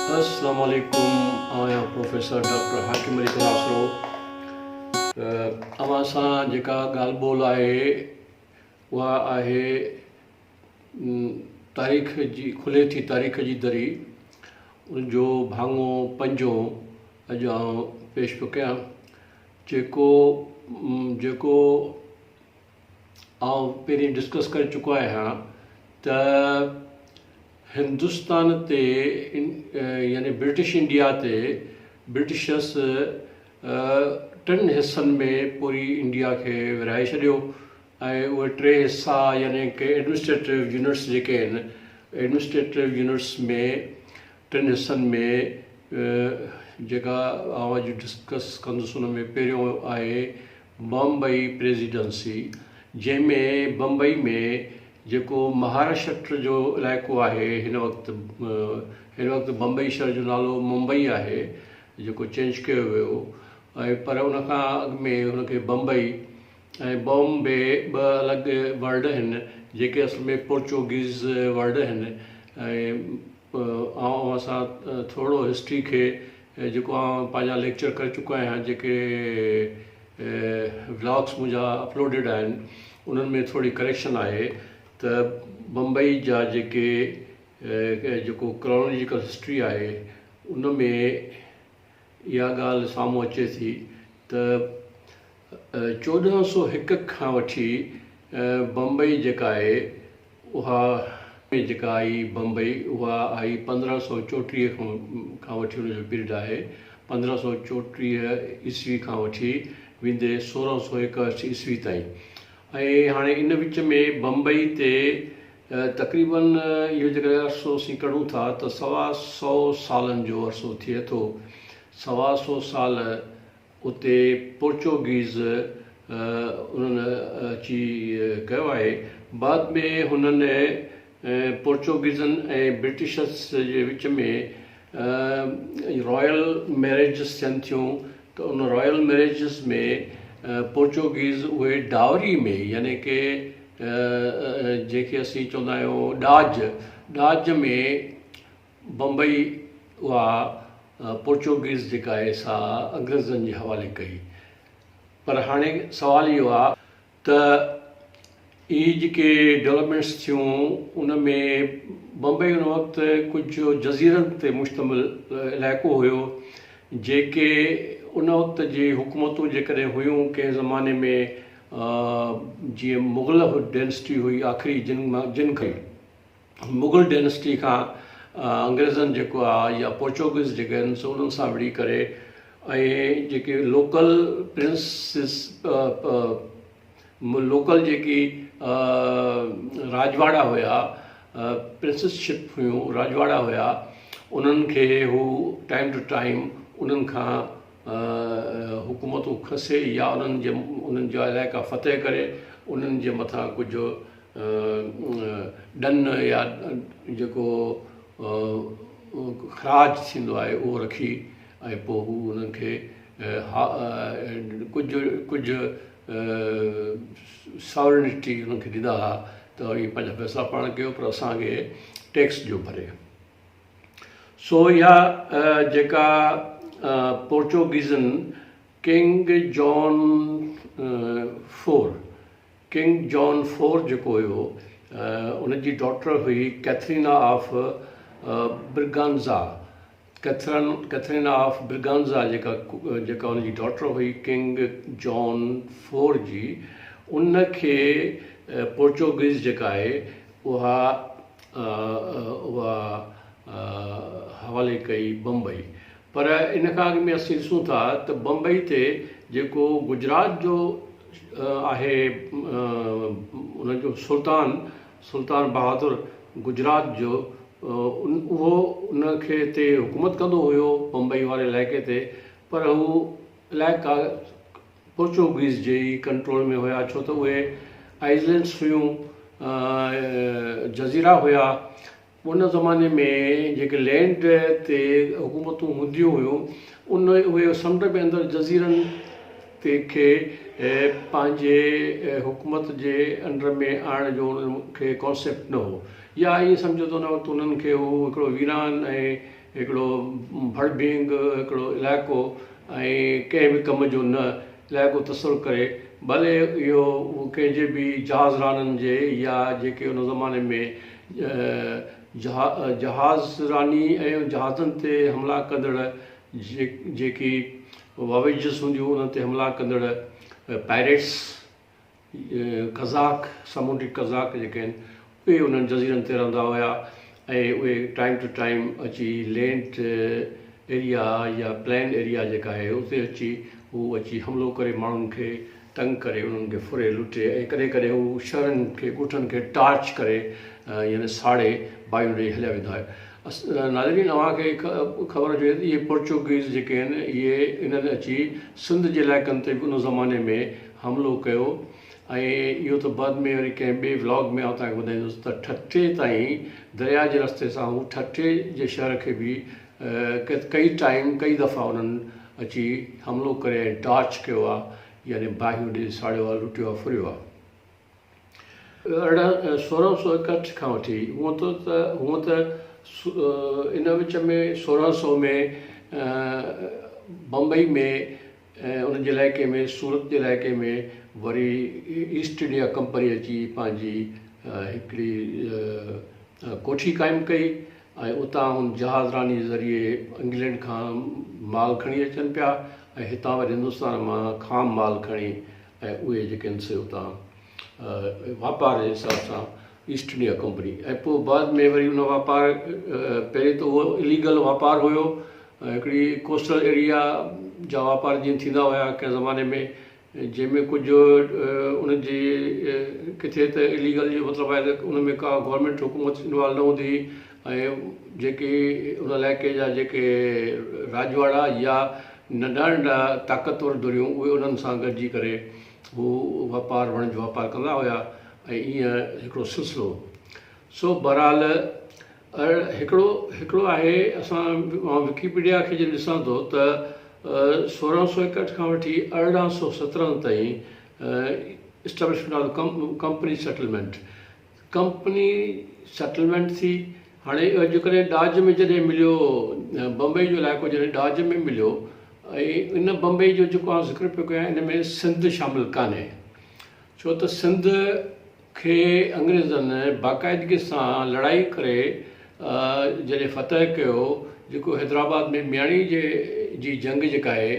السلام عليڪم آهيان پروفيسر ڊاڪٽر حاڪم علي ڪلاسرو. اوهان سان جيڪا ڳالهه ٻولهه آهي اها آهي تاريخ جي کلي ٿي تاريخ جي دري، ان جو ڀاڱو پنجون اڄ آئون پيش پيو ڪيان، جيڪو جيڪو آئون پهرين ڊسڪس ڪري چڪو آهيان ته هندستان تي يعني برٽش انڊيا تي برٽشرس ٽن حصن ۾ پوري انڊيا کي ورهائي ڇڏيو ۽ اهي ٽي حصا يعني ڪي ايڊمنسٽريٽو يونٽس جيڪي آهن، ايڊمنسٽريٽو يونٽس ۾ ٽن حصن ۾ جيڪا آئون اڄ ڊسڪس ڪندس ان ۾ پهريون آهي بمبئي پريزيڊنسي، جنهن ۾ بمبئي ۾ جيڪو مهاراشٽر جو علائقو آهي، هن وقت هن وقت بمبئي شهر جو نالو ممبئي آهي جيڪو چينج ڪيو ويو ۽ پر ان کان اڳ ۾ هن کي بمبئي ۽ بامبي ٻه الڳ ورڊ آهن جيڪي اصل ۾ پورچوگيز ورڊ آهن. ۽ آئون اوهان سان ٿورڙو هسٽري کي جيڪو آئون پنهنجا ليڪچر ڪري چڪو آهيان، جيڪي ولاگس منهنجا اپلوڊيڊ آهن انهن ۾ ٿوري ڪريڪشن آهي ته بمبئي جا جيڪي جيڪو ڪرانالاجيڪل هسٽري آهي ان ۾ اها ڳالهه سامهون اچي ٿي ته 1401 کان وٺي بمبئي جيڪا آهي اها ۾ جيڪا آئي بمبئي اها آئي 1534 کان وٺي ان جو پيريڊ آهي 1534 عيسوي کان وٺي ويندي 1681 عيسوي تائين. ۽ هاڻي ان وچ ۾ بمبئي تي تقريبن اهو جيڪڏهن عرصو اسين ڪڍون ٿا ته سوا سئو سالن جو عرصو ٿئي ٿو. سوا سئو سال اتي پورچوگيز انهن اچي ڪيو آهي. بعد ۾ هنن پورچوگيزن ۽ برٽشرس جي وچ ۾ رائل ميريجز ٿين ٿيون ته ان رائل ميريجز ۾ پورچوگيز اهي ڊائوري ۾ يعني ڪي جنهن کي اسين چوندا آهيون ڏاج، ڏاج ۾ بمبئي اها پورچوگيز جيڪا آهي سا انگريزن جي حوالي ڪئي. پر هاڻي سوال اهو آهي ته اهي جيڪي ڊولپمينٽس ٿيون ان ۾ بمبئي ان وقت ڪجهه جزيرن تي مشتمل علائقو هيو، جيڪي ان وقت جي حڪومتون جيڪڏهن هيون ڪنهن زماني ۾ جيئن مغل ڊينسٽي هئي آخري جن جن کي مغل ڊينسٽي کان انگريزن جيڪو آ يا پورچوگيز جيڪي آهن سو انهن سان وڙهي ڪري ۽ جيڪي لوڪل پرنسز لوڪل جيڪي راجواڙا هيا، پرنسز شپ هيون، راجواڙا هيا، انهن کي هو ٽائيم ٽو ٽائيم انهن کان حڪومتون کسي يا انهن جي انهن جا علائقا فتح ڪري انهن جي مٿان ڪجهه ڏن يا جيڪو خراج ٿيندو آهي اهو رکي ۽ پوء هو انهن کي ڪجهه ڪجهه ساورنٽي انهن کي ڏيندا هئا ته اوهين پنهنجا فيصلا پاڻ ڪيو پر اسان کي ٽيڪس ڏيو ڀري. سو اها جيڪا پورچوگيزن king John four, king John four جيڪو هيو ان جي ڊاٽر هئي Catherine of Braganza, Catherine of Braganza جيڪا جيڪا ان جي ڊاٽر هئي ڪنگ جان فور جي، ان کي پورچوگيز جيڪا آهي اها اها حوالي ڪئي بمبئي. پر ان کان اڳ ۾ اسين ڏسون ٿا ته بمبئي تي جيڪو گجرات جو آهي ان جو سلطان، سلطان بهادر گجرات جو، اهو ان کي تي حڪومت ڪندو هيو بمبئي واري علائقي تي، پر هو علائقا پورچوگيز جي ئي ڪنٽرول ۾ هيا ڇو ته اهي آئزلينڊس هيون، جزيرا هيا. ان زماني ۾ جيڪي لينڊ تي حڪومتون هونديون هيون ان اهي سمنڊ ۾ اندر جزيرن تي کي پنهنجي حڪومت جي انڊر ۾ آڻڻ جو انهن کي ڪانسيپٽ نه هو يا ائين سمجهو ته ان وقت انهن کي هو هڪڙو ويران ۽ هڪڙو ڀڙڀينگ هڪڙو علائقو ۽ ڪنهن به ڪم جو نه علائقو تصور ڪري ڀلي اهو ڪنهن جي به جهاز رانن جي يا جيڪي ان زماني ۾ جهاز راني ۽ جهازن تي حملا ڪندڙ جيڪي واويجز هونديون انهن تي حملا ڪندڙ پائريٽس قزاق، سامونڊي قزاق جيڪي آهن اهي انهن جزيرن تي رهندا هيا ۽ اهي ٽائيم ٽو ٽائيم اچي لينڊ ايريا يا پلين ايريا جيڪا آهي اتي اچي هو اچي حملو ڪري ماڻهن کي تنگ ڪري انهن کي ڦري لٽي ۽ ڪڏهن ڪڏهن هو شهرن کي ڳوٺن کي ٽارچ ڪري يعني ساڙي باهيون ڏئي هليا ويندا هيا. ناظرين اوهان کي خبر هجي ته اهي پورچوگيز جيڪي آهن اهي انهن اچي سنڌ جي علائقن تي به ان زماني ۾ حملو ڪيو ۽ اهو ته بعد ۾ وري ڪنهن ٻئي ولاگ ۾ آئون توهان کي ٻڌائيندس ته ٺٽي تائين درياء جي رستي سان هو ٺٽي جي شهر کي به ڪئي ٽائيم ڪئي دفعا انهن اچي حملو ڪري ۽ ٽارچ ڪيو آهي يعني باهيون ڏئي ساڙيو آهي لٽيو آهي ڦريو آهي. 1661 کان وٺي هونء ته هونء ته ان وچ ۾ 1600 ۾ بمبئي ۾ ان جي علائقي ۾ سورت جي علائقي ۾ وري ايسٽ انڊيا ڪمپني اچي پنهنجي هڪڙي ڪوٺي قائم ڪئي ۽ اتان ان جهاز راني جي ذريعي انگلينڊ کان مال کڻي اچن پيا ۽ هتان وري هندستان مان خام مال کڻي ۽ اهي جيڪي آهن سي اتان واپار جي حساب سان ايسٽ انڊيا ڪمپني ۽ پوء بعد ۾ وري ان واپار پهرين ته اهو اليگل واپار هيو هڪڙي ڪوسٽل ايريا جا واپار جيئن ٿيندا هيا ڪنهن زماني ۾ جنهن ۾ ڪجهه ان جي ڪٿي ته اليگل جو مطلب آهي ته ان ۾ ڪا گورنمينٽ حڪومت انوالو نه هوندي هئي ۽ جيڪي ان علائقي جا جيڪي راڄواڙا يا ننڍا ننڍا طاقتور ڌريون اهي انهن سان گڏجي ڪري هو واپار وڻج واپار ڪندا هيا ۽ ائين هڪڙو سلسلو سو بهرحال هڪڙو هڪڙو آهي اسان مان وڪيپيڊيا کي جڏهن ڏسان ٿو ته 1661 کان وٺي 1817 تائين establishment of company settlement company settlement ٿي هاڻي جيڪڏهن ڏاج ۾ جڏهن مليو بمبئي جو علائقو جڏهن ڏاج ۾ مليو ۽ ان بمبئي جو جيڪو آئون ذڪر پيو ڪيان ان ۾ سنڌ شامل ڪانهي ڇو ته سنڌ کي انگريزن باقاعدگي سان لڙائي ڪري جڏهن فتح ڪيو جيڪو حيدرآباد ۾ مياڻي جي جي جنگ جيڪا آهي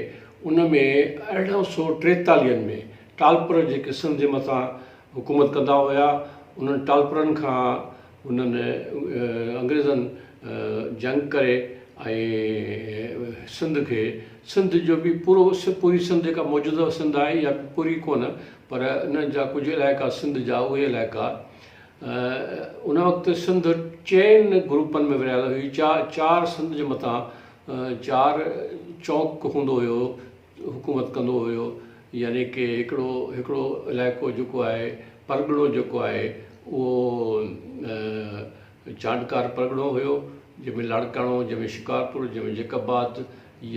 ان ۾ ارڙهن سو ٽيتاليهن ۾ ٽالپر جيڪي سنڌ جي مٿان حڪومت ڪندا هيا انهن ٽالپرن کان انهن انگريزن جنگ ڪري ۽ سنڌ کي سنڌ جو به پورو پوري سنڌ جيڪا موجوده سنڌ آهي يا پوري ڪونه پر انهن جا ڪجهه علائقا سنڌ جا اهي علائقا ان وقت سنڌ چئن گروپن ۾ ورهايل هئي چار سنڌ جي مٿان چار چوڪ هوندو هيو حڪومت ڪندو هيو يعني ڪي هڪڙو هڪڙو علائقو جيڪو آهي پرڳڻو جيڪو آهي اهو چانڊڪار پرڳڻو هيو جنهن ۾ لاڙڪاڻو جنهن ۾ شڪارپور جنهن ۾ جيڪب آباد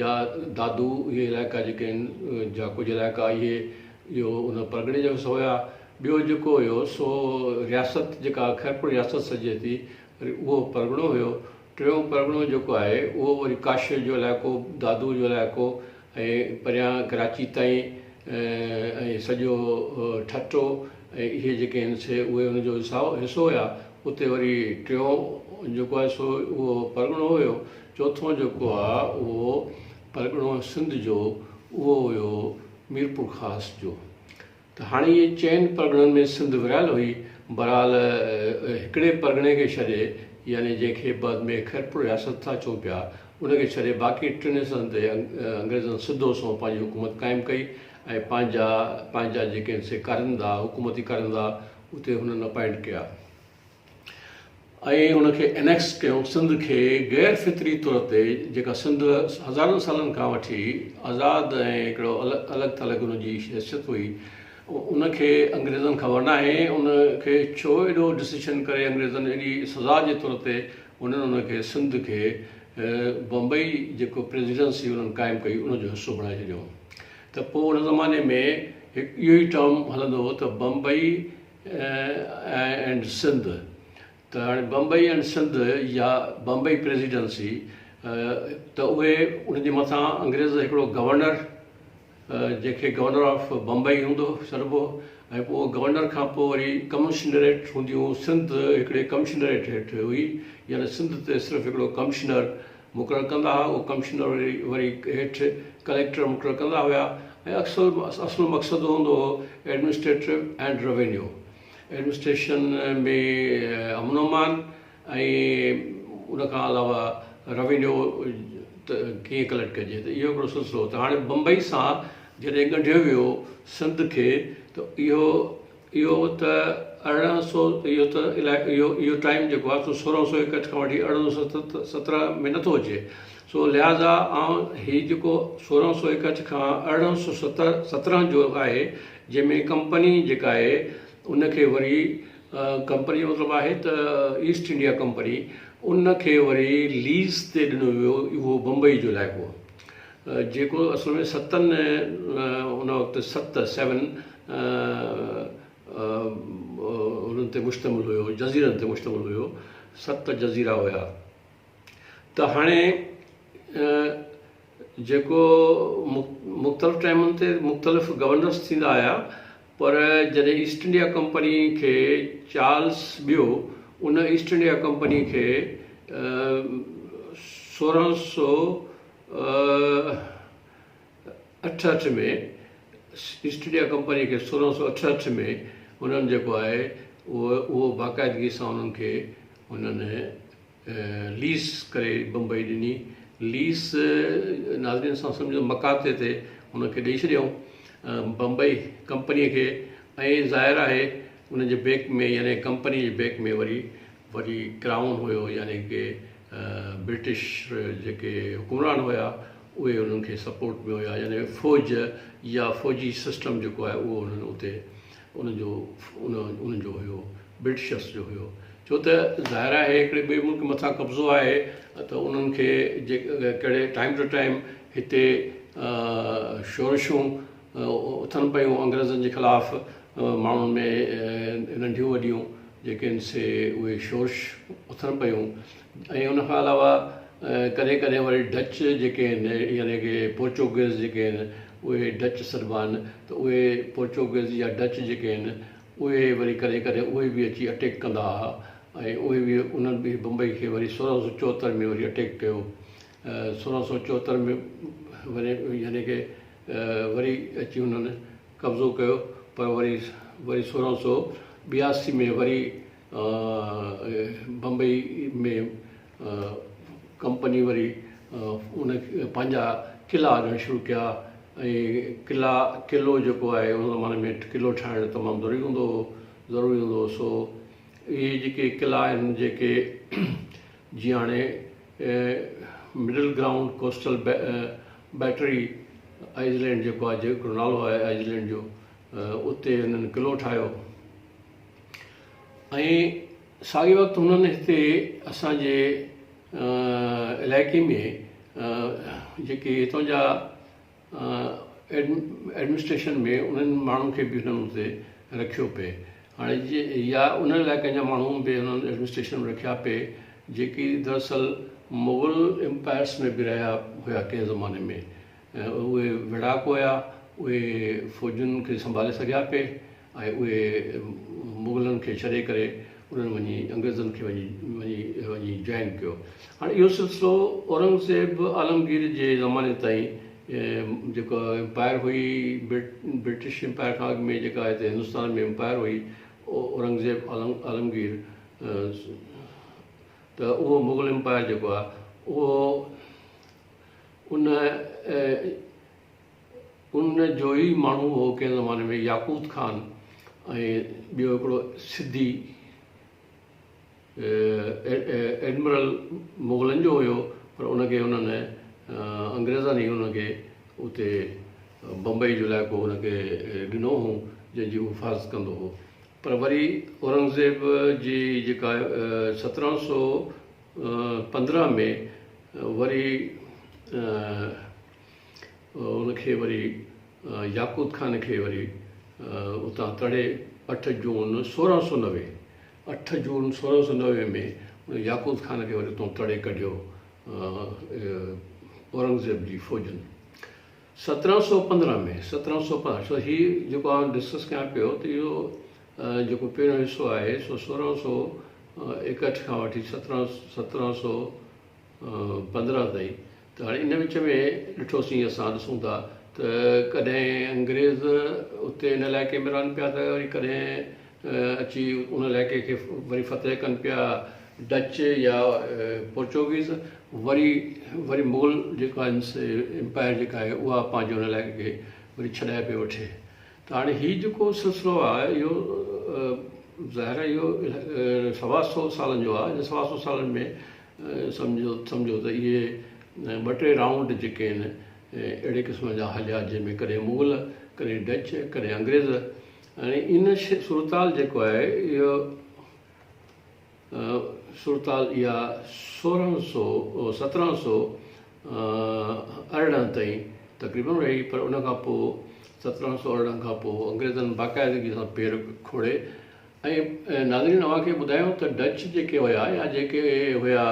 يا دادو اهي علائقا جيڪي آهن جا ڪجهه علائقا اهي اهو ان پرڳڻي جو حصو هيا ٻيو جيڪو هيو سو رياست جيڪا خيرپور رياست سڏجي ٿي وري اهو پرڳڻو هيو ٽيون پرڳڻو جيڪو آهي اهو وري ڪاشي جو علائقو دادو جو علائقو ۽ پريان ڪراچي تائين ۽ سڄو ٺٽو ۽ اهي جيڪي آهن سي اهي ان جو حصو هيا اتي وري ٽيون جيڪو آهي سو اهو پرڳڻو هيو چوٿون جيڪو آهي اهو پرڳڻو سنڌ جو اهو هيو ميرپورخاص جو ته هاڻي اهي چئن پرڳڻن ۾ سنڌ ورهايل هئي. بهرحال هڪڙي پرڳڻي کي ڇڏي يعني جنهن کي بعد ۾ خيرپور رياست ٿا چئون پيا، ان کي ڇڏي باقي ٽن حصن تي انگريزن سڌو سنئون پنهنجي حڪومت قائم ڪئي ۽ پنهنجا پنهنجا جيڪي آهن سي ڪارندا، حڪومتي ڪارندا اتي هنن اپائنٽ ڪيا. ۽ ان کي انيڪس ڪيو سنڌ کي غير فطري طور تي جيڪا سنڌ هزارن سالن کان وٺي آزاد ۽ هڪڙو الڳ ٿلڳ ان جي حيثيت هئي ان کي انگريزن خبر ناهي ان کي ڇو ايڏو ڊسيشن ڪري انگريزن ايڏي سزا جي طور تي انهن ان کي سنڌ کي بمبئي جيڪو پريزيڊنسي انهن قائم ڪئي ان جو حصو بڻائي ڇڏيو ته پوء ان زماني ۾ هڪ اهو ئي ٽرم هلندو هو ته بمبئي اينڊ سنڌ ته هاڻي بمبئي اينڊ سنڌ يا بمبئي پريزيڊنسي ته اهي ان جي مٿان انگريز هڪڙو گورنر جنهن کي گورنر آف بمبئي هوندو سڏبو ۽ پوء گورنر کان پوء وري ڪمشنريٽ هونديون سنڌ هڪڙي ڪمشنريٽ هيٺ هئي يعني سنڌ تي صرف هڪڙو ڪمشنر مقرر ڪندا هئا اهو ڪمشنر وري وري هيٺ ڪليڪٽر مقرر ڪندا هيا ۽ اصل اصل مقصد هوندو هو ايڊمنسٽريٽو اينڊ روينيو ايڊمنسٽريشن ۾ امن امان ۽ ان کان علاوه روينيو ته ڪيئن ڪليڪٽ ڪجي ته اهو هڪڙو سلسلو هو ته هاڻي بمبئي سان جڏهن ڳنڍيو ويو سنڌ کي ته اهو اهو ته 1800 اهو ته اهو اهو ٽائيم جيڪو آهي سو 1661 کان وٺي 1817 ۾ نٿو اچي سو لهٰذا آئون هي جيڪو 1661 کان 1817 جو آهي جنهن ۾ ڪمپني جيڪا آهي ان کي وري ڪمپني جو مطلب آهي ته ايسٽ انڊيا ڪمپني ان کي وري ليز تي ڏنو ويو اهو بمبئي جو علائقو جيڪو اصل ۾ ستن ان وقت ست سيون انهن تي مشتمل هيو جزيرن تي مشتمل هيو ست جزيرا هيا ته هاڻي جيڪو مختلف ٽائمن تي مختلف گورنرس ٿيندا آيا پر جڏهن ايسٽ انڊيا ڪمپني کي چارلس ٻيو ان ايسٽ انڊيا ڪمپني کي 1668 ۾ ايسٽ انڊيا ڪمپني کي 1668 ۾ انهن جيڪو آهي اهو اهو باقاعدگي سان انهن کي انهن ليز ڪري بمبئي ڏني. ليز ناظرين سان سمجهو مقاطعي تي ان کي ڏئي ڇڏيائون بمبئي ڪمپنيء کي ۽ ظاهر آهي ان جي بيڪ ۾ يعني ڪمپنيء جي بيڪ ۾ وري وري ڪرائون هيو يعني ڪي برٽش جيڪي حڪمران هيا اهي انهن کي سپورٽ ۾ هيا يعني فوج يا فوجي سسٽم جيڪو آهي اهو انهن اتي ان جو انهن جو هيو برٽشرس جو هيو ڇو ته ظاهر آهي هڪڙي ٻئي ملڪ مٿان قبضو آهي ته انهن کي ڪهڙي ٽائيم ٽو ٽائيم هتي شورشون اٿن پيون انگريزن جي خلاف ماڻهن ۾ ننڍيون وڏيون جيڪي آهن سي اهي شورش اٿن پيون ۽ ان کان علاوه ڪڏهن ڪڏهن وري ڊچ جيڪي آهن يعني ڪي پورچوگيز جيڪي آهن اهي ڊچ سڏبا آهن ته اهي پورچوگيز يا ڊچ جيڪي آهن اهي وري ڪڏهن ڪڏهن اهي به اچي اٽيڪ ڪندا ها ۽ اهي به انهن به بمبئي کي وري 1674 ۾ وري اٽيڪ ڪيو 1674 ۾ وري يعني ڪي وري اچي انهن قبضو ڪيو پر وري وري 1682 ۾ وري بمبئي ۾ ڪمپني وري ان پنهنجا قلعا اڏڻ شروع ڪيا ۽ قلعا قلعو جيڪو آهي ان زماني ۾ قلعو ٺاهڻ تمام ضروري هوندو هو ضروري هوندو هو سو اهي جيڪي قلعا آهن جيڪي جيئن هاڻي middle ground coastal battery island جيڪو آهي جيڪو نالو آهي آئزلينڊ جو اتي هنن قلعو ٺاهيو ۽ ساڳئي وقت هنن هتي اسان جي علائقي ۾ جيڪي هتان جا ايڊمنسٽريشن ۾ انهن ماڻهن کي به هنن اتي رکيو پئي هاڻي جي يا انهن علائقن جا ماڻهو به هنن ايڊمنسٽريشن ۾ رکيا پئي جيڪي دراصل مغل امپائرس ۾ به رهيا هيا ڪنهن زماني ۾ اهي ويڙهاڪ هيا اهي فوجن کي سنڀالي سگهيا پئي ۽ اهي مغلن کي ڇڏي ڪري انهن وڃي انگريزن کي وڃي وڃي وڃي جوائن ڪيو. هاڻي اهو سلسلو اورنگزيب عالمگير جي زماني تائين جيڪا امپائر هئي برٽش امپائر کان اڳ ۾ جيڪا هتي هندستان ۾ امپائر هئي اورنگزيب عالمگير ته اهو مغل امپائر جيڪو آهي اهو ان ان جو ئي ماڻهو هو ڪنهن زماني ۾ ياقوت خان ۽ ٻيو هڪڙو سڌي ايڊمرل مغلن جو هيو پر ان کي انهن انگريزن ئي ان کي اتي بمبئي جو علائقو ان کي ڏنو هو جنهن جي هو حفاظت ڪندو هو پر وري اورنگزيب جي جيڪا 1715 ۾ وري ان کي وري ياقوت خان کي وري اتان تڙي اٺ جون 1690 اٺ جون 1690 ۾ ان ياقوت خان کي وري اتان تڙي ڪڍيو اورنگزيب جي فوجن. 1715 ۾، 1715، سو هي جيڪو آئون ڊسڪس ڪيان پيو ته اهو جيڪو پهريون حصو آهي سو 1661 کان وٺي 1715 تائين. ته هاڻي ان وچ ۾ ڏٺوسين اسان ڏسون ٿا ته ڪڏهن انگريز اتي ان علائقي ۾ رهن پيا ته وري ڪڏهن اچي ان علائقي کي وري فتح ڪن پيا ڊچ يا پورچوگيز، وري وري مغل جيڪا امپائر جيڪا آهي اها پنهنجي ان علائقي کي وري ڇڏائي پئي وٺي. ته هاڻي هي جيڪو سلسلو آهي اهو ظاهر آهي اهو سوا سو سالن جو آهي. ان سوا سو سالن ۾ سمجهو سمجهو ته اهي ٻه ٽي رائونڊ جيڪي آهن اهڙي قسم جا هليا جنهن ۾ ڪڏهن مغل، ڪڏهن ڊچ، ڪڏهن انگريز. هاڻي ان صورتحال جيڪو آهي اهو صورتحال اها 1600 1718 تائين تقريبن رهي، پر ان کان پوء 1718 کان پوء انگريزن باقاعدگي سان پير کوڙي. ۽ ناظرين اوهان کي ٻڌايون ته ڊچ جيڪي هيا يا جيڪي هيا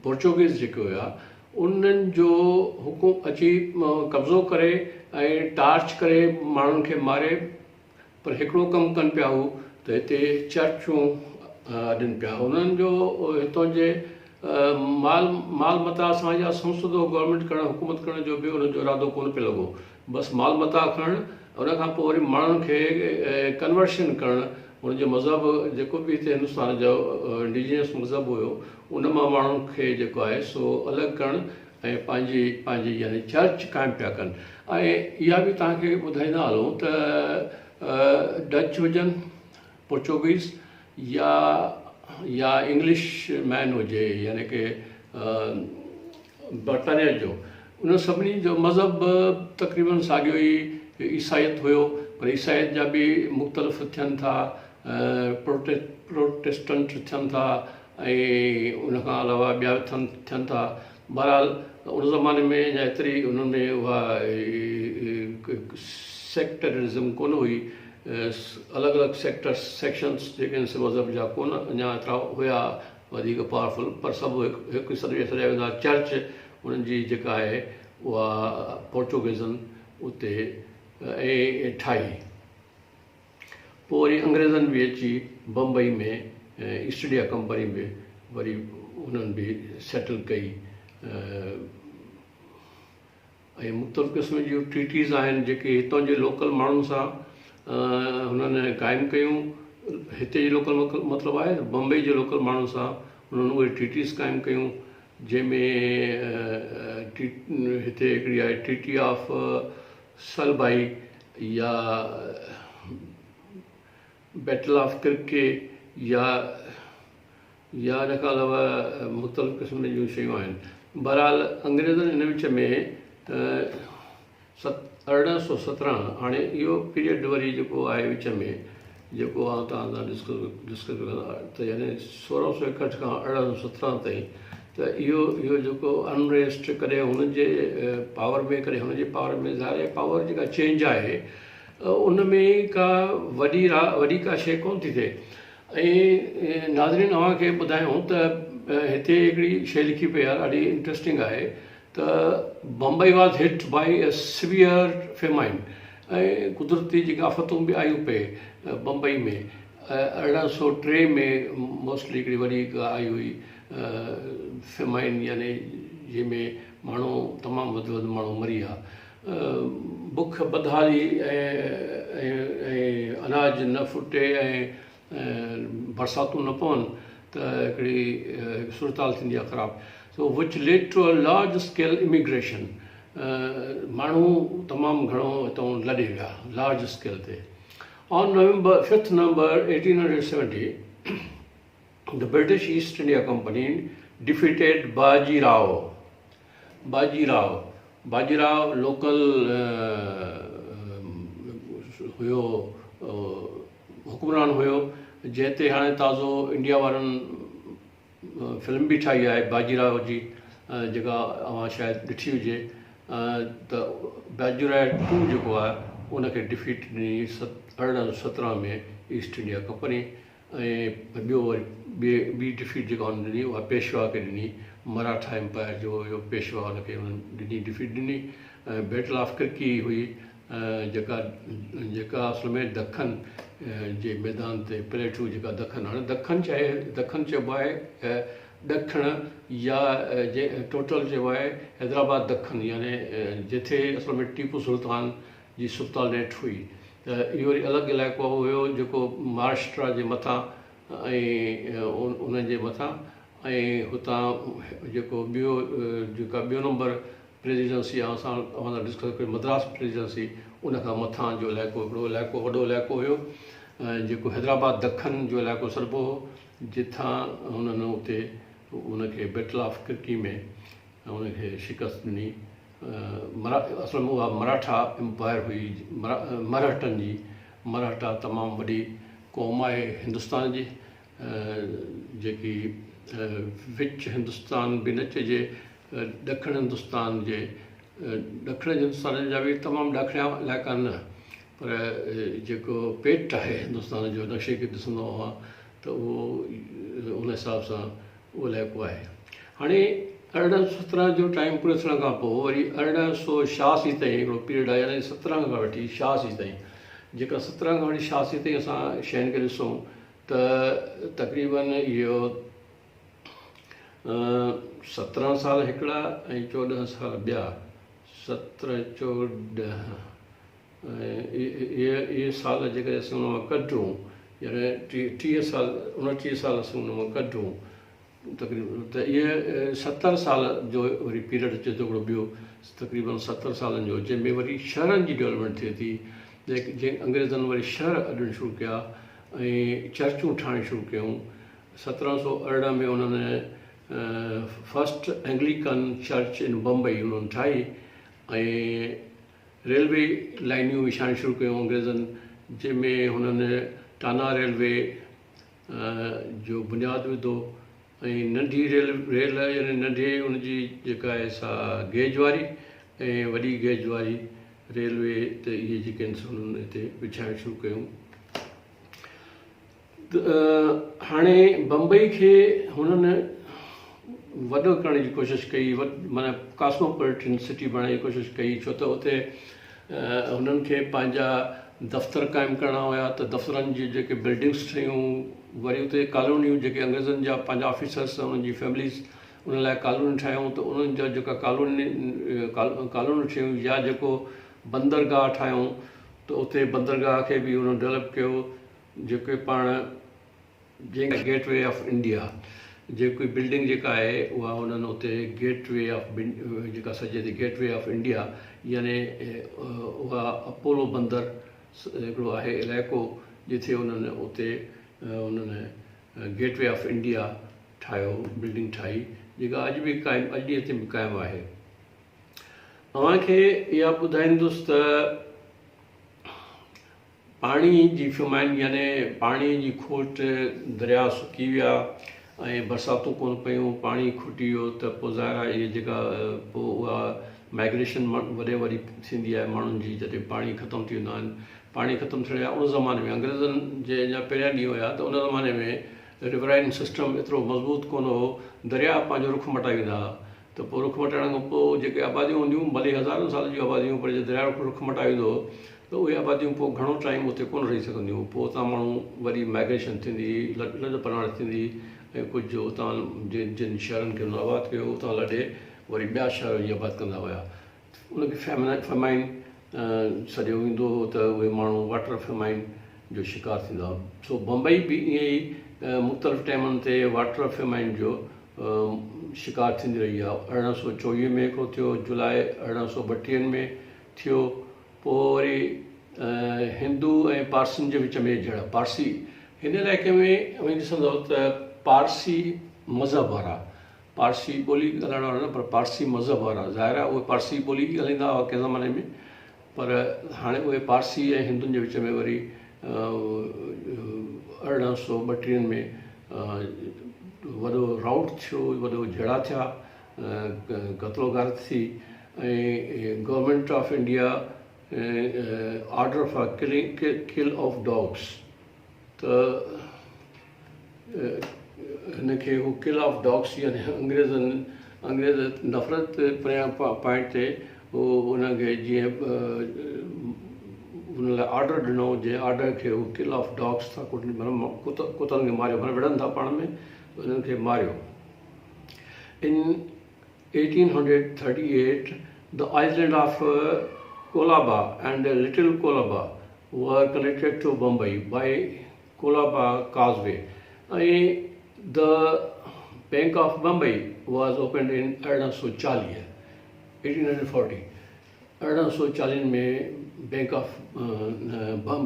پورچوگيز جيڪي هيا انهن جو حڪم اچي قبضو ڪري ۽ ٽارچ ڪري ماڻهن کي ماري، پر هڪڙو ڪم ڪن پيا هو ته هتي چرچون اڏن پيا. انهن جو هتان جي مال مال متاع سان يا سنسدو گورنمينٽ ڪرڻ حڪومت ڪرڻ جو به انهن جو ارادو ڪونه پئي لڳو. بس مال متاع کڻڻ، ان کان پوء وري ماڻهن کي ڪنورشن ڪرڻ، ان جو مذهب جيڪو به هتي هندستان جو انڊيجنس مذهب هيو ان مان ماڻهن کي جيڪو آهي سو الڳ ڪرڻ ۽ پنهنجي پنهنجي يعني چرچ قائم پيا ڪن. ۽ اها به توهان کي ٻڌائيندا هلون ته ڊچ هجن، پورچوگيز يا يا انگلش مين هجي يعني ڪي برطانيا جو، انهن سڀني جو مذهب به تقريبن ساڳيو ئي عيسائيت هيو، پر عيسائيت جا به مختلف ٿين ٿا، پروٽيسٽنٽ ٿين ٿا ۽ ان کان علاوه ٻيا به ٿين ٿا. بهرحال ان زماني ۾ اڃا ايتري انهن ۾ اها سيڪٽرزم ڪونه هئي، الڳ الڳ سيڪٽرس سيڪشنس جيڪي آهن سي مذهب جا ڪونه اڃا ايترا هيا وڌيڪ پاورفل، پر سڀ هڪ ئي سڏ ۾ سڏيا ويندا هئا. چرچ انهن جي جيڪا آهي اها پورچوگيزن اتي ۽ ٺاهي. پوء وري انگريزن به اچي بمبئي ۾ ايسٽ انڊيا ڪمپني به وري انهن به سيٽل ڪئي. ۽ مختلف قسم جون ٽريٽيز آهن جيڪي هتان جي لوڪل ماڻهن سان هنن قائم ڪيون. هتي جي لوڪل مطلب آهي ته بمبئي جي لوڪل ماڻهن سان انهن اهي ٽريٽيز قائم ڪيون جنهن ۾ هتي هڪڙي آهي ٽريٽي آف سلبائي يا بيٽل آف ڪرڪي يا يا ان کان علاوه مختلف قسم جون شيون آهن. بهرحال انگريزن ان وچ ۾ 1817 هاڻي اهو پيريڊ وري جيڪو آهي وچ ۾ جيڪو آئون توهان سان ڊسڪس ته يعني 1661 کان 1817 تائين ته اهو اهو جيڪو انريسٽ ڪڏهن هن جي پاور ۾ ڪڏهن هن جي پاور ۾ ظاهر آهي پاور جيڪا چينج آهي ان ۾ ڪا وڏي وڏي ڪا شيء ڪونه ٿي ٿئي. ۽ ناظرين اوهان کي ٻڌايون ته هتي هڪڙي شيء لکي پئي آهي ڏاڍي انٽريسٽنگ آهي ته Bombay was hit by a severe famine ۽ قدرتي جيڪي آفتون به آيون پئي بمبئي ۾ 1803 ۾ موسٽلي هڪڙي وڏي آئي هئي فيمائن يعني جنهن ۾ ماڻهو تمام وڌ وڌ ماڻهو مري ويا. بک بدحالي ۽ اناج نه ڦٽي ۽ برساتون نه پون ته هڪڙي صورتحال ٿيندي آهي خراب. So which led to a large scale immigration ماڻهو تمام گهڻو هتان لڏي ويا لارج اسڪيل تي. On November fifth November 1870 the British East India Company defeated Baji Rao Baji Rao Baji Rao local هيو حڪمران هيو جنهن تي هاڻي تازو انڊيا وارن فلم به ٺاهي آهي باجي راء جي جيڪا اوهان شايد ڏٺي هجي ته باجي راء ٽو جيڪو آهي ان کي ڊفيٽ ڏني 1817 ۾ ايسٽ انڊيا ڪمپني. ۽ ٻيو وري ٻي ٻي ڊفيٽ جيڪا انهن ڏني اها پيشوا کي ڏني، مراٺا امپائر جو هيو پيشوا ان کي انهن ڏني ڊفيٽ ڏني ۽ بيٽل آف ڪرڪي هئي جيڪا جيڪا اصل ۾ دکن جي ميدان تي پليٽو جيڪا دکن هاڻي دکن چاهي دکن چئبو آهي ڏکڻ يا جي ٽوٽل چئبو آهي حيدرآباد دکن يعني جتي اصل ۾ ٽيپو سلطان جي سلطانيٽ هئي ته اهو وري الڳ علائقو هيو جيڪو مهاراشٽرا جي مٿان ۽ ان جي مٿان ۽ هتان جيڪو ٻيو جيڪا ٻيو نمبر پريزيڊنسي آ اسان اوهان سان ڊسڪس ڪئي مدراس پريزيڊنسي ان کان مٿان جو علائقو هڪڙو علائقو وڏو علائقو هيو جيڪو حيدرآباد دکن جو علائقو سڏبو هو جتان هنن اتي ان کي بيٽل آف ڪرڪي ۾ ان کي شڪست ڏني اصل ۾ اها مراٺا امپائر هئي مرهٽن جي مرهٽا تمام وڏي قوم آهي هندستان جي جيڪي وچ هندستان به نه چئجي ڏکڻ هندستان جي ڏکڻ هندستان جا به تمام ڏاکڻيا علائقا نه پر جيڪو پيٽ آهي هندستان جو نقشي کي ڏسندو آهيان ته اهو ان حساب سان اهو علائقو آهي هاڻي 1817 جو ٽائيم پورو ٿيڻ کان پوء وري 1886 تائين هڪڙو پيريڊ آهي يعني 17 کان وٺي 86 تائين جيڪا 17 کان وٺي 86 تائين اسان شين کي ڏسون ته تقريبن اهو 17 سال هڪڙا ۽ 14 سال ٻيا 17 14 ۽ اهي سال جيڪڏهن اسين ان مان ڪڍون يعني 30 سال 29 سال اسين ان مان ڪڍون تقريبن ته اهي 70 سال جو وري پيريڊ اچي ٿو هڪڙو ٻيو تقريبن 70 سالن جو جنهن ۾ وري شهرن جي ڊولپمينٽ ٿئي ٿي جنهن انگريزن وري شهر اڏڻ شروع ڪيا ۽ چرچون ٺاهڻ شروع ڪيون 1718 ۾ انهن first Anglican church in Bombay انهن ٺاهي ۽ ريلوي لائنيون وڇائڻ شروع ڪيون انگريزن جنهن ۾ هنن ٽانا ريلوي جو بنياد وڌو ۽ ننڍي ريل ريل يعني ننڍي ان جي جيڪا آهي سا گيج واري ۽ وڏي گيج واري ريلوي ته اهي جيڪي آهن سو انهن هتي وڇائڻ شروع ڪيون هاڻي بمبئي کي هنن وڏو ڪرڻ جي ڪوشش ڪئي معنيٰ ڪاسموپوليٽن سٽي بڻائڻ جي ڪوشش ڪئي ڇو ته اتي هنن کي پنهنجا دفتر قائم ڪرڻا هيا ته دفترن جي جيڪي بلڊنگس ٺهيون وري اتي ڪالونيون جيڪي انگريزن جا پنهنجا آفيسرس انهن جي فيمليز انهن لاء ڪالونيون ٺاهيون ته انهن جا جيڪا ڪالوني ڪالونيون ٺهيون يا جيڪو بندرگاهه ٺاهيون ته اتي بندرگاهه کي به انهن ڊولپ ڪيو جيڪي پاڻ جنهن کي گيٽ وي آف انڊيا جيڪي بلڊنگ جيڪا آهي اها انهن اتي گيٽ وي آف جيڪا سڏجي ٿي گيٽ وي آف انڊيا يعني اها اپولو بندر هڪڙو آهي علائقو جتي انهن اتي انهن گيٽ وي آف انڊيا ٺاهيو بلڊنگ ٺاهي جيڪا اڄ به قائم اڄ ڏينهن تائين به قائم آهي اوهان کي اها ٻڌائيندس ته پاڻي جي فيمائن يعني پاڻي جي کوٽ، درياء سڪي ويا ۽ برساتون ڪونه پيون، پاڻي کٽي ويو ته پوء ظاهر آهي اهي جيڪا پوء اها مائگريشن وڏي وڏي ٿيندي آهي ماڻهن جي جڏهن پاڻي ختم ٿي ويندا آهن پاڻي ختم ٿيڻ جا ان زماني ۾ انگريزن جي اڃا پهريان ڏينهن هيا ته ان زماني ۾ رورائن سسٽم ايترو مضبوط ڪونه هو درياء پنهنجو رخ مٽائي ويندا هئا ته پوء رخ مٽائڻ کان پوء جيڪي آباديون هونديون ڀلي هزارن سالن جون آباديون پر جي درياء رخ مٽائي ويندو هو ته اهي آباديون پوء گهڻو ٽائيم اتي ڪونه رهي سگهنديون هيون پوء اتان ماڻهو وري مائگريشن ٿيندي لڏ پلاڻ ٿيندي ۽ ڪجهه اتان جن جن شهرن کي انهن آباد ڪيو اتان لڏي وري ٻيا شهر وڃي آباد ڪندا هيا ان کي فيمائن سڏيو ويندو هو ته اهي ماڻهو واٽر فيمائن جو شڪار ٿيندا هئا سو بمبئي به ائين ئي مختلف ٽائيمن تي واٽر فيمائن جو شڪار ٿيندي رهي آهي 1824 ۾ هڪڙو ٿيو جولاء 1832 ۾ ٿيو پوء وري هندو ۽ پارسين جي وچ ۾ جهيڙا پارسي هن علائقي ۾ اوهين ڏسندؤ ته پارسي مذهب وارا پارسي ٻولي ڳالهائڻ وارا نه پر پارسي مذهب وارا ظاهر آهي اهي پارسي ٻولي ئي ڳالهائيندا هئا ڪنهن زماني ۾ پر هاڻي اهي پارسي ۽ هندن جي وچ ۾ وري 1832 ۾ وڏو رائوٽ ٿيو وڏو جهيڙا ٿيا قتل و غارت ٿي ۽ government of India order for killing kill of dogs ته. هن کي هو ڪل آف ڊاگس يعني انگريزن انگريز نفرت پريان پوائنٽ تي هو ان کي جيئن ان لاء آرڊر ڏنو جنهن آرڊر کي هو ڪل آف ڊاگس ٿا ڪوٺين معنيٰ ڪتن کي ماريو معنيٰ وڙهن ٿا پاڻ ۾ انهن کي ماريو. In 1838 the island of Colaba and little Colaba were connected to Bombay by Colaba causeway ۽ the bank of Bombay was opened in 1840 1840 1840 ۾ bank of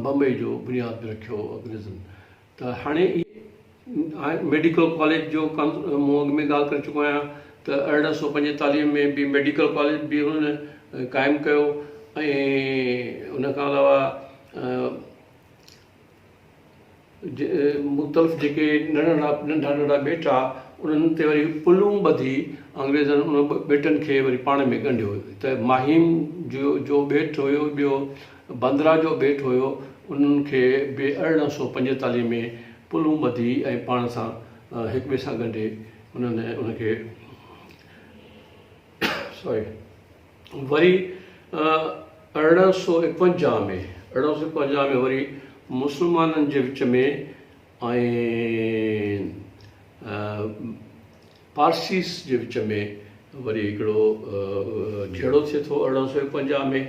Bombay جو بنياد به رکيو انگريزن ته هاڻي اهي ميڊيڪل ڪاليج جو مون اڳ ۾ ڳالهه ڪري چڪو آهيان ته 1845 ۾ به ميڊيڪل ڪاليج به هنن قائم ڪيو ۽ ان کان علاوه مختلف جيڪي ننڍا ننڍا ننڍا ٻيٽ آ انهن تي وري پلون ٻڌي انگريزن انهن ٻيٽن کي وري پاڻ ۾ ڳنڍيو ته ماهيم جو جو ٻيٽ هيو ٻيو بندرا جو ٻيٽ هيو انهن کي به 1845 ۾ پلون ٻڌي ۽ پاڻ سان هڪ ٻئي سان ڳنڍي انهن ان کي سوري وري 1851 ۾ 1851 ۾ وري مسلمانن جي وچ ۾ ۽ پارسيس جي وچ ۾ وري هڪڙو جهيڙو ٿئي ٿو 1851 ۾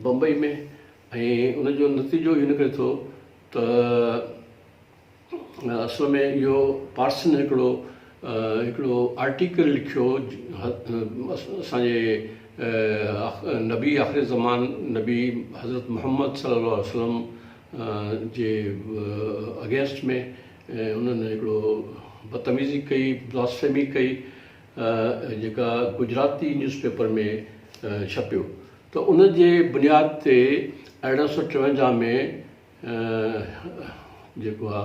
بمبئي ۾ ۽ ان جو نتيجو اهو نڪري ٿو ته اصل ۾ اهو پارسن هڪڙو هڪڙو آرٽيڪل لکيو اسان جي نبي آخر زمان نبي حضرت محمد صلي الله عليه وسلم جي اگينسٽ ۾ انهن هڪڙو بدتميزي ڪئي بلاسفيمي ڪئي جيڪا گجراتي نيوز پيپر ۾ ڇپيو ته ان جي بنياد تي 1853 ۾ جيڪو آ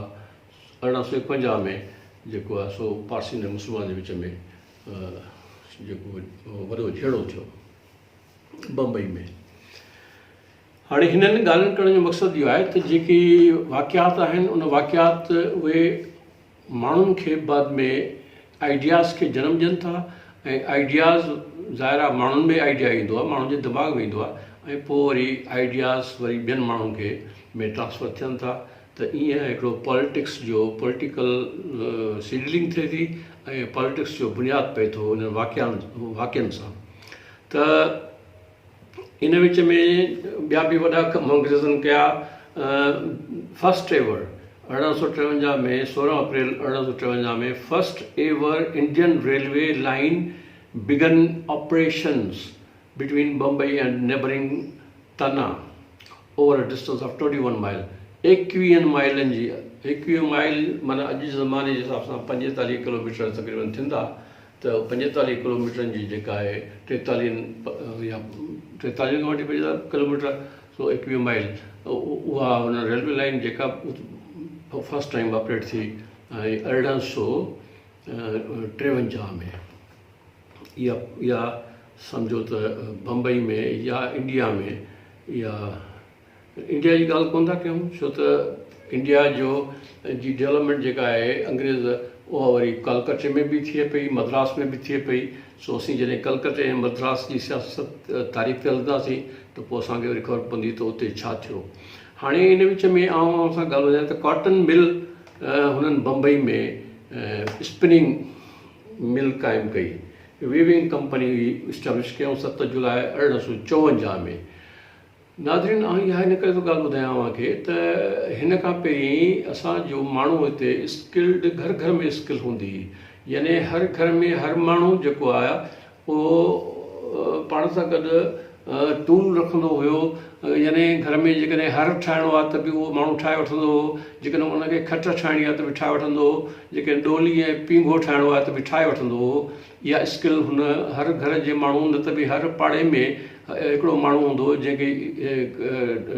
1851 ۾ جيڪو آ سو پارسين ۽ مسلمان جي وچ ۾ جيڪو وڏو جهيڙو ٿيو بمبئي ۾. هاڻي هنن ڳالهين ڪرڻ جو مقصد اهو آهي ته جيڪي واقعات آهن ان واقعات اهي ماڻهن کي بعد ۾ آئيڊياز کي جنم ڏين ٿا ۽ آئيڊياز ظاهر آهي ماڻهن ۾ آئيڊيا ايندو آهي ماڻهن جي دماغ ۾ ايندو آهي ۽ پوء وري آئيڊياز وري ٻين ماڻهن کي ۾ ٽرانسفر ٿين ٿا ته ائين هڪڙو پاليٽڪس جو پوليٽيڪل سيڊلنگ ٿئي ٿي ۽ پاليٽڪس جو بنياد پئي ٿو انهن واقعن واقعن سان ته ان وچ ۾ ٻيا به وڏا ڪم انگريزن ڪيا. First ever 1853 ۾ 16 April 1853 ۾ first ever Indian railway line began operations between Bombay and neighbouring Thana over a distance of 21 mile ايڪويهن مائلن جي ايڪويهه مائل معنيٰ اڄ جي زماني جي حساب سان پنجيتاليهه ڪلوميٽر تقريبن ٿيندا ته پنجيتاليهه ڪلوميٽرن جي جيڪا آهي ٽيتاليهن يا ٽيتاليهن کان وٺي پنجيتاليهه ڪلوميٽر سو ايڪويهه مائل اها هن ريلوي لائين جيڪا فرسٽ ٽائيم آپريٽ ٿي ۽ 1853 ۾ اها اها سمجهو ته بمبئي ۾ يا انڊيا ۾ اها انڊيا جي ڳالهه ڪونه ٿا ڪيون ڇو ته انڊيا جو جي ڊولپمينٽ جيڪا آهي انگريز اها وري ڪلڪٽي ۾ به ٿئي پئي مدراس ۾ به ٿئي پئي سو اسين جڏهن ڪلڪٽي ۽ مدراس جي سياست تاريخ تي هلنداسين ته پوء اسان کي وري خبر پوندي ته اتي ڇا ٿيو هاڻي ان وچ ۾ آئون اوهان سان ڳالهه ٻڌايان ته ڪاٽن مل هنن بمبئي ۾ اسپننگ مل قائم ڪئي ويونگ ڪمپني اسٽيبلش ڪيائون 7 جولاء 1854 ۾ ناظرين آئون اها هن ڪري ٿو ڳالهه ٻڌايان اوهان کي ته هن کان پهرين اسان جو ماڻهو هتي اسڪلڊ گهر گهر ۾ اسڪل هوندي هئي يعني هر گهر ۾ هر ماڻهو جيڪو آهي اهو پاڻ سان گڏ ٽول رکندو هيو يعني گهر ۾ جيڪڏهن هر ٺاهڻو آهي ته به اهو ماڻهو ٺاهي وٺندو هو جيڪڏهن ان کي کٽ ٺاهڻي آهي ته به ٺاهي وٺندو هو جيڪڏهن ڏولي ۽ پينگهو ٺاهڻو آهي ته به ٺاهي وٺندو هو اها اسڪل هن هر گهر جي ماڻهو نه ته به هر پاڙي ۾ هڪڙو ماڻهو هوندو هو جنهن کي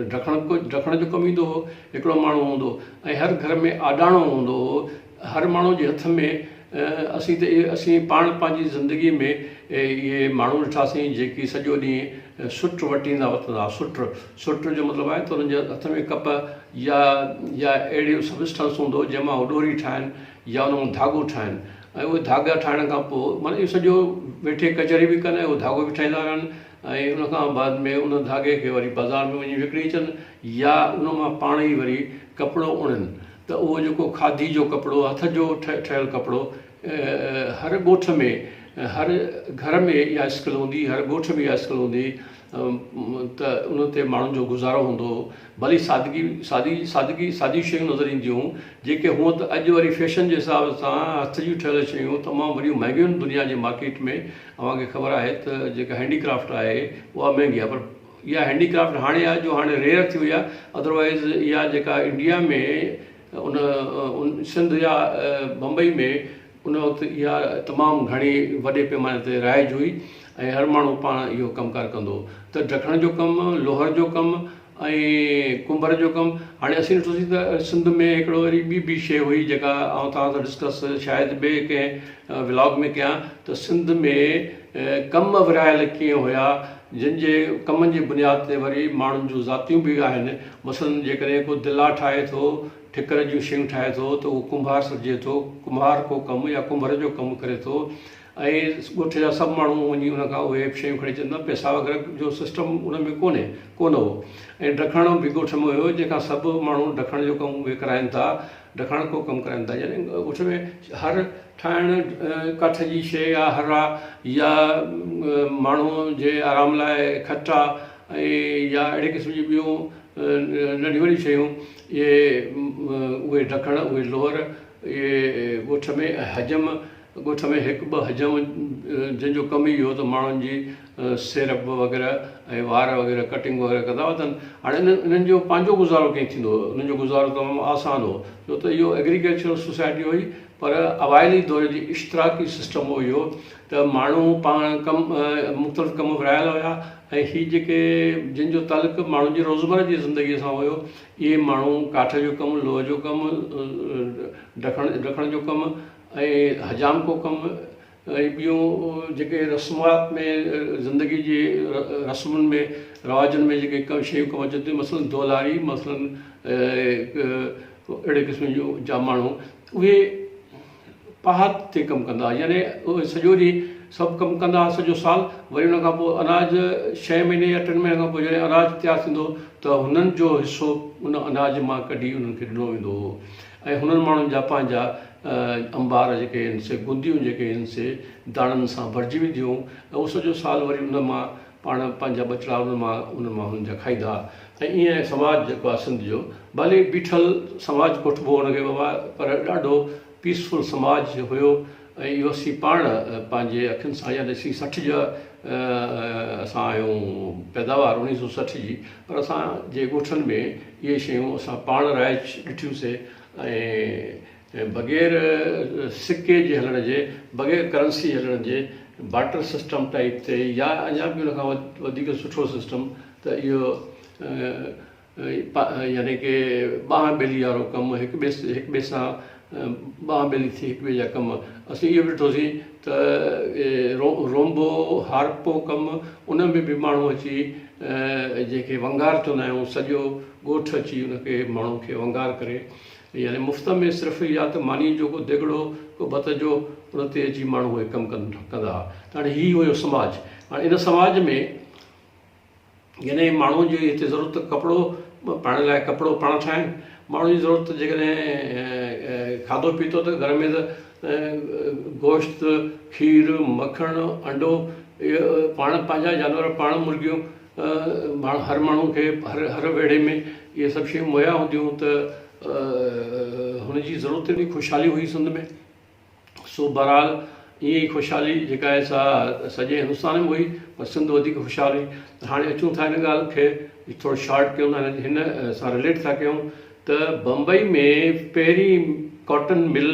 ڊکڻ ڊکڻ جو ڪم ايندو هو هڪڙو ماڻهو هوندو هو ۽ هر گهر ۾ آڏاڻو هوندو هو هر ماڻهو جي هٿ ۾ اسين ته اسين پاڻ پنهنجي زندگي ۾ اهي ماڻهو ڏٺاسين جيڪي سڄو ڏينهن سٽ وٽيندا وتندا هئا سٽ سٽ جو مطلب آهي ته انهن جي هٿ ۾ ڪپهه يا يا اهڙي سبسٽنس هوندو هو جنهن مان هو ڏوري ٺاهن يا ان مان ڌاڳو ٺاهن ۽ اهي ڌاڳا ٺاهڻ کان پوء معنيٰ اهو سڄو ويٺي ڪچهري به ڪن ۽ اهو ڌاڳو به ٺاهيندا رهن ۽ ان کان بعد ۾ ان ڌاڳي کي وري بازار ۾ وڃي وڪڻي اچن يا ان مان پاڻ ئي وري ڪپڙو اڻن ته اهو جيڪو کاڌي جو ڪپڙو هٿ جو ٺهيل ڪپڙو هر ڳوٺ ۾ هر گهر ۾ اها اسڪل هوندي هر ڳوٺ ۾ اها اسڪل هوندي ته ان تي ماڻهن جو گذارو هوندو هو. ڀلي سادگي سادي سادگي ساديون شيون نظر اينديون هيون جيڪي هونء ته اڄ وري فيشن جي حساب سان هٿ جون ٺهيل شيون تمام وڏيون مهنگيون آهن دنيا جي مارڪيٽ ۾ اوهان کي خبر آهي ته جيڪا هينڊي ڪرافٽ آهي اها مهنگي آهي پر اها هينڊي ڪرافٽ هاڻي آهي جو هاڻي ريئر ٿي وئي آهي ادروائز اها جيڪا انڊيا ۾ ان سنڌ يا بمبئي ۾ ان وقت اها تمام گهڻي وڏي پيماني تي رائج هئي ۽ هر ماڻهو پاڻ اهو ڪم ڪار ڪندو هو ته ڊکڻ جو ڪم، لوهر جو ڪم ۽ ڪنڀر جو ڪم. هاڻي اسين ڏٺوسين ته سنڌ ۾ هڪڙو وري ٻي به شيء هئي جيڪا آئون توهان سان ڊسڪس شايد ٻئي ڪنهن ولاگ ۾ ڪيان ته سنڌ ۾ ڪم ورهايل ڪيئن هيا جن جي ڪمن جي بنياد تي وري ماڻهن جون ذاتيون به آهن مثلاً جيڪڏهن ڪو دلا ٺاهي ٿو ٺڪر جون شيون ٺاهي ٿو ته اهو ڪنڀار سڏجي ٿو. ڪنڀار ڪو ڪم يا ڪنڀر جو ڪم ڪري ٿو ۽ ڳوٺ جا سڀ ماڻهو وڃي ان کان اهي شيون کڻي اچن ٿا. پئسا وغيره جو سسٽم ان ۾ ڪونهي، ڪونه هو ۽ ڊکڻ به ڳوٺ ۾ هيو جنهن کان سڀ ماڻهو ڊکڻ جو ڪم اهي ڪرائين ٿا، ڊکڻ ڪو ڪم ڪرائين ٿا يعني ڳوٺ ۾ هر ٺاهڻ ڪاٺ جي شيء يا هر آ يا ماڻهو جي آرام لاء کٽ آ ۽ يا اهڙي قسم جون ٻيون ننڍيون وڏيون شيون اهي اهي ڊکڻ اهي لوهر اهي ڳوٺ ۾ حجم ڳوٺ ۾ هڪ ٻه حجم جن جو ڪم ئي اهو ته ماڻهن جي سيرپ وغيره ۽ وار وغيره ڪٽنگ وغيره ڪندا وتن هاڻي انهن جو پنهنجو گذارو ڪيئن ٿيندو هو انهن جو گذارو تمام آسان هو ڇو ته اهو ايگريڪلچرل سوسائٽي هئي پر اوائلي دور جي اشتراڪي سسٽم هو اهو ته ماڻهو پاڻ ڪم مختلف ڪم ورهايل هيا ۽ هي جيڪي جن جو تعلق ماڻهن جي روزمره جي زندگيء سان هيو، اهي ماڻهو ڪاٺ جو ڪم، لوهه جو ڪم، ڊکڻ ڊکڻ جو ڪم ۽ حجامڪو ڪم ۽ ٻيون جيڪي رسومات ۾ زندگي جي رسمن ۾ رواجن ۾ جيڪي ڪم شيون ڪم اچن ٿيون مثلاً دولاري مثلاً اهڙي قسم جون جا ماڻهو اهي پهاڙ تي ڪم ڪندا هئا يعني اهي سڄو ڏينهن سڀ ڪم ڪندا هئا سڄو سال وري ان کان پوء اناج ڇهين مهيني يا ٽن مهينن کان پوء جڏهن اناج تيار ٿيندو هو ته هنن جو حصو ان اناج مان ڪڍي انهن کي ڏنو ويندو هو ۽ هنن ماڻهن جا پنهنجا انبار جيڪي آهن سي گنديون جيڪي آهن سي داڻن سان ڀرجي وينديون هيون ۽ اهو سڄو سال وري ان مان پاڻ پنهنجا ٻچڙا انهن مان انهن مان هنن جا کائيندا ها ۽ ائين سماج جيڪو آهي سنڌ جو ڀلي بيٺل سماج ڪوٺبو هن کي بابا پر ڏاڍو پيسفل سماج هيو ۽ اهو اسين پاڻ پنهنجي اکين سان يعني اسين 60 جا اسان آهيون پيداوار 1960 جي پر اسان جي ڳوٺن ۾ اهي شيون اسان پاڻ رائج ڏٺيون سي ۽ بغير سڪي جي هلڻ جي بغير ڪرنسي هلڻ جي بارٽر سسٽم ٽائيپ تي يا اڃا به ان کان وڌيڪ سٺو سسٽم ته اهو يعني ڪي ٻانهن ٻيلي وارو ڪم هڪ ٻئي هڪ ٻئي سان ٻانهن ٻيلي ٿي هڪ ٻئي جا ڪم اسين اهو به ڏٺوسين ته رونبو هارپو ڪم ان ۾ به ماڻهو اچي جنهن کي ونگار چوندا آهيون سڄو ڳوٺ اچي ان کي ماڻهو کي ونگار ڪري يعني مفت ۾ صرف يا ته ماني جو ڪو ديڳڙو ڪو ڀت جو ان تي اچي ماڻهو اهي ڪم ڪندا هئا ته هاڻي هي هيو سماج هاڻي ان سماج ۾ يعني ماڻهو جي هتي ضرورت ڪپڙو پائڻ لاء ڪپڙو پاڻ ٺاهين ماڻهو جي ضرورت جيڪڏهن کاڌو پيتو ته گهر ۾ ته گوشت کير مکڻ انڊو پاڻ پنهنجا جانور پاڻ مرغيون هر ماڻهو کي هر هر ويڙهي ۾ اهي سڀ شيون مهيا هونديون ته هن جي ضرورت به خوشحالي هئي سنڌ ۾ سو بهرحال ائين ئي خوشحالي جيڪا آهي سا سڄي هندستان ۾ هئي پر سنڌ وڌيڪ خوشحال هئي ته هاڻي اچون ٿا هن ڳالهه کي ٿورو شارٽ ڪيون ٿا هن سان رليٽ ٿا ڪيون ته بمبئي ۾ پهرين ڪاٽن مل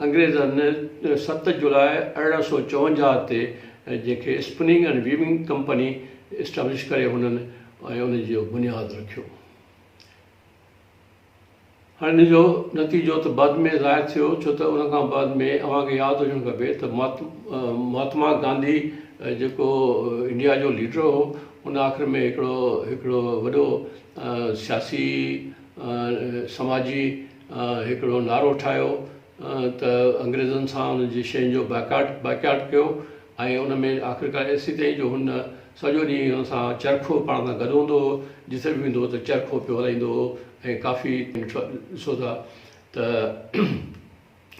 انگريزن 7 جولاء 1854 تي جنهن کي spinning and weaving company establish ڪري هنن ۽ ان جو بنياد رکيو. هاڻي ان جو نتيجو ته بعد ۾ ظاهر ٿيو ڇو ته ان کان بعد ۾ اوهان کي ياد هجڻ کپي ته مهاتما گانڌي جيڪو انڊيا جو ليڊر هو ان آخر ۾ هڪڙو هڪڙو وڏو سياسي سماجي هڪڙو نعرو ٺاهيو ته انگريزن سان انهن جي شين جو بائيڪاٽ بائيڪاٽ ڪيو ۽ ان ۾ آخرڪار ايسيتائين جو هن سڄو ڏينهن هن سان چرخو پاڻ سان گڏ هوندو هو جتي به ويندو هو ته چرخو پيو هلائيندو هو ۽ ڪافي ڏسو ٿا ته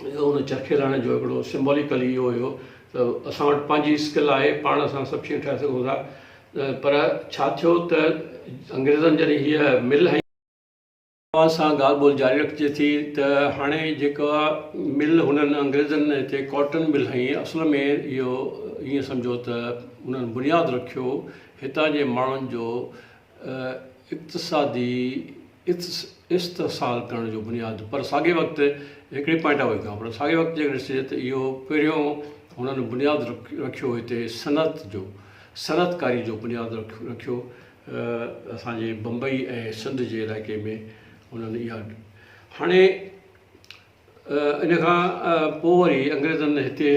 ان چرخي هلائڻ جو هڪڙو سمبوليڪلي اهو هيو ته اسان وٽ پنهنجي اسڪل آهي پاڻ اسان سڀ شيون ٺاهي سگهون ٿا پر ڇا ٿيو ته انگريزن جڏهن هيء مل هنئي. اوهان سان ڳالهه ٻولهه جاري رکجي ٿي ته هاڻي جيڪا مل هنن انگريزن هتي ڪاٽن مل هنئي اصل ۾ اهو ائين سمجهو ته انهن بنياد رکيو هتان جي ماڻهن جو اقتصادي استحصال ڪرڻ جو بنياد پر ساڳئي وقت هڪڙي پوائنٽ آف ويو کان پر ساڳئي وقت جيڪڏهن ڏسجي ته اهو پهريون هنن بنياد رکيو هتي صنعت جو صنعتڪاري جو بنياد رکيو اسان جي بمبئي ۽ سنڌ جي علائقي ۾ انهن اها هاڻي ان کان پوء وري انگريزن هتي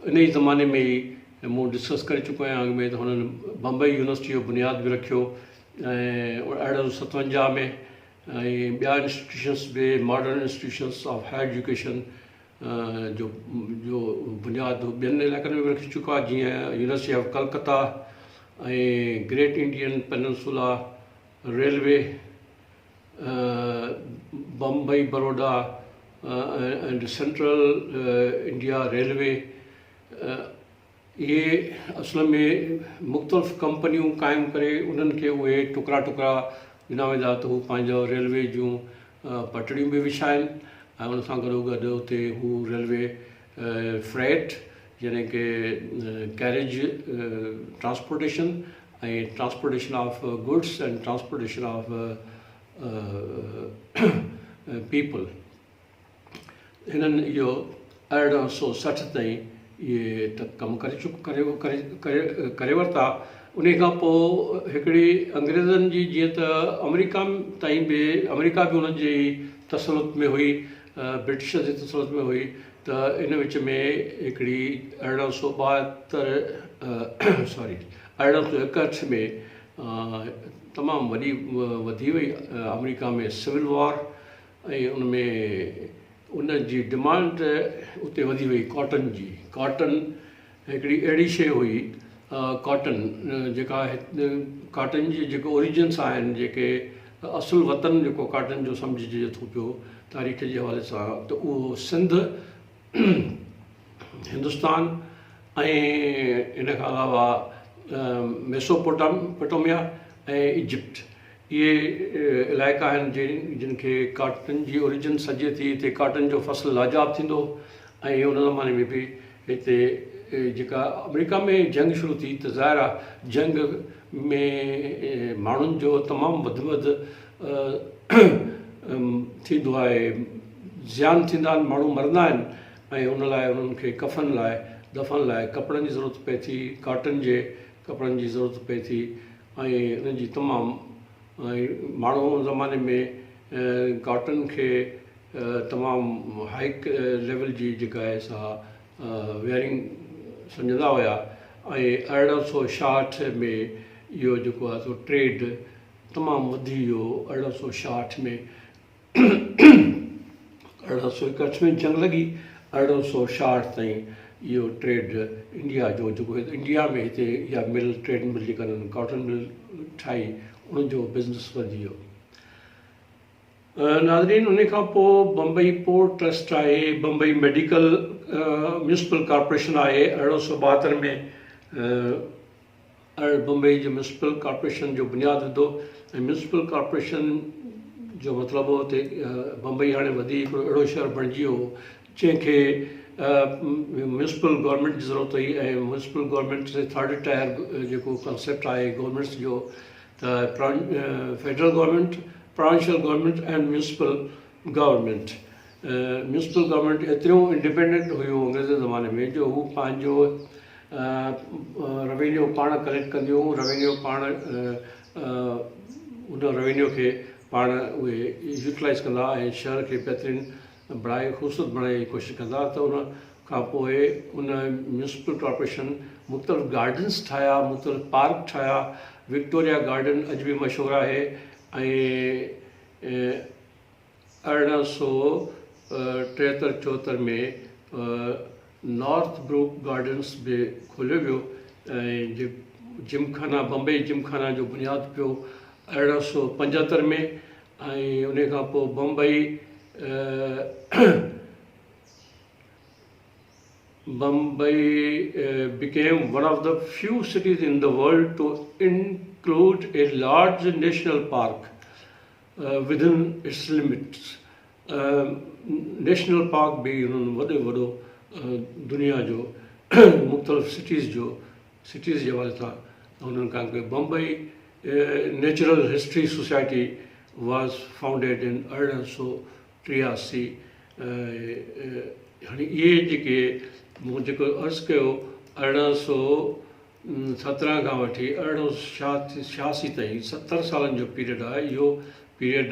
ان ئي زماني ۾ ئي مون ڊسڪس ڪري چڪو آهيان اڳ ۾ ته هنن بمبئي يونيورسٽي جو بنياد به رکيو ۽ 1857 ۾ ۽ ٻيا انسٽيٽيوشنس به modern institutions of higher education جو جو بنياد ٻين علائقن ۾ به رکي چڪا جيئن university of Calcutta ۽ great Indian peninsula railway Bombay Baroda and central India railway اهي اصل ۾ مختلف ڪمپنيون قائم ڪري انهن کي اهي ٽڪرا ٽڪرا ڏنا ويندا ته هو پنهنجو ريلوي جون پٽڙيون به وڇائن ۽ ان سان گڏو گڏ اتي هو ريلوي فريٽ يعني ڪي carriage transportation ۽ transportation of goods ۽ transportation of people هنن اهو 1860 تائين اهي ته ڪم ڪري چڪ ڪري ڪري ڪري ورتا ان کان پوء هڪڙي انگريزن جي جيئن ته آمريڪا تائين به آمريڪا به انهن جي تسلط ۾ هئي برٽشر جي تسلط ۾ هئي ته ان وچ ۾ هڪڙي 1872 سوري 1861 ۾ تمام وڏي وڌي وئي آمريڪا ۾ سول وار ۽ ان ۾ ان جي ڊمانڊ اتي وڌي وئي ڪاٽن جي ڪاٽن هڪڙي اهڙي شيء هئي ڪاٽن جيڪا ڪاٽن جي جيڪي اوريجنس آهن جيڪي اصل وطن جيڪو ڪاٽن جو سمجهجي ٿو پيو تاريخ جي حوالي سان ته اهو سنڌ هندستان ۽ ان کان علاوه ميسوپوٽاميا ۽ ايجپٽ اهي علائقا آهن جن کي ڪاٽن جي اوريجن سڏجي ٿي. هتي ڪاٽن جو فصل لاجواب ٿيندو هو ۽ ان زماني ۾ به هتي جيڪا آمريڪا ۾ جنگ شروع ٿي ته ظاهر آهي جنگ ۾ ماڻهن جو تمام وڌ ۾ وڌ ٿيندو آهي زيان ٿيندا آهن ماڻهو مرندا آهن ۽ ان لاء انهن کي ڪفن لاء دفن لاء ڪپڙن جي ضرورت پئي ٿي ڪاٽن جي ڪپڙن جي ضرورت پئي ٿي ۽ انهن جي تمام ۽ ماڻهو ان زماني ۾ ڪاٽن کي تمام هائي ليول جي جيڪا آهي سا ويئرنگ سمجهندا هيا ۽ 1866 ۾ اهو جيڪو آهي سو ٽريڊ تمام وڌي ويو 1866 ۾ 1861 ۾ جنگ لڳي، 1866 تائين اهو ٽريڊ انڊيا جو جيڪو انڊيا ۾ هتي اها مل ٽريڊ مل جيڪا انهن ڪاٽن مل ٺاهي ان جو بزنس وڌي ويو. ناظرين ان کان پوء بمبئي پورٽ ٽرسٽ آهي، بمبئي ميڊيڪل ميونسپل ڪارپوريشن آهي 1872 ۾ ارڙ بمبئي جي ميونسپل ڪارپوريشن جو بنياد وڌو ۽ ميونسپل ڪارپوريشن جو مطلب هو ته بمبئي هاڻي وڌي هڪڙو اهڙو شهر بڻجي ويو هو جنهن کي ميونسپل گورنمينٽ جي ضرورت هئي ۽ ميونسپل گورنمينٽ جي ٿرڊ ٽائر جيڪو ڪانسيپٽ آهي گورنمينٽس جو ته federal government, provincial government ۽ municipal government. Municipal government ايتريون انڊيپينڊنٽ هيون انگريزن زماني ۾ جو هو پنهنجو روينيو پاڻ ڪليڪٽ ڪنديون هيون روينيو پاڻ ان روينيو کي پاڻ اهي يوٽيلائز ڪندا ۽ شهر کي بهترين بڻائي خوبصورت بڻائڻ جي ڪوشش ڪندا ته ان کان پوء ان ميونسپل ڪارپوريشن مختلف گارڊنس ٺاهيا مختلف پارڪ ٺاهيا وڪٽوريا گارڊن اڄ به مشهور آهي ۽ 1873 74 ۾ نارٿ بروڪ گارڊنس به کوليو ويو ۽ جمخانا بمبئي جمخانا جو بنياد پيو 1875 ۾ ۽ ان کان پوء Bombay Bombay became one of the few cities in the world to include a large national park within its limits. National park به انهن وڏو وڏو دنيا جو مختلف سٽيز جو سٽيز جي حوالي سان انهن قائم ڪيو. Bombay natural history society was founded in 1883. هاڻي اهي جيڪي مون جيڪو عرض ڪيو 1817 کان وٺي 1886 تائين 70 سالن جو پيريڊ آهي. اهو پيريڊ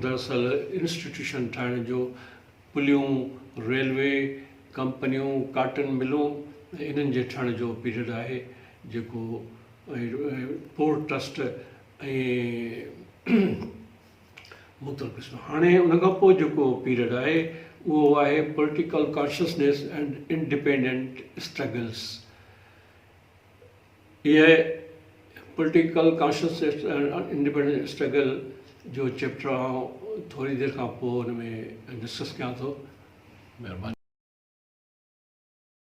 دراصل انسٽيٽيوشن ٺاهڻ جو، پليون، ريلوي ڪمپنيون، ڪاٽن ملون انهن جي ٺهڻ جو پيريڊ آهي جيڪو پورٽ ٽرسٽ ۽ مختلف قسم. هاڻي ان کان پوء جيڪو پيريڊ آهي اهو آهي political consciousness and independent struggles. اهي political consciousness and independent struggle جو چيپٽر آئون ٿوري دير کان پوء ان ۾ ڊسڪس ڪيان ٿو. مهرباني.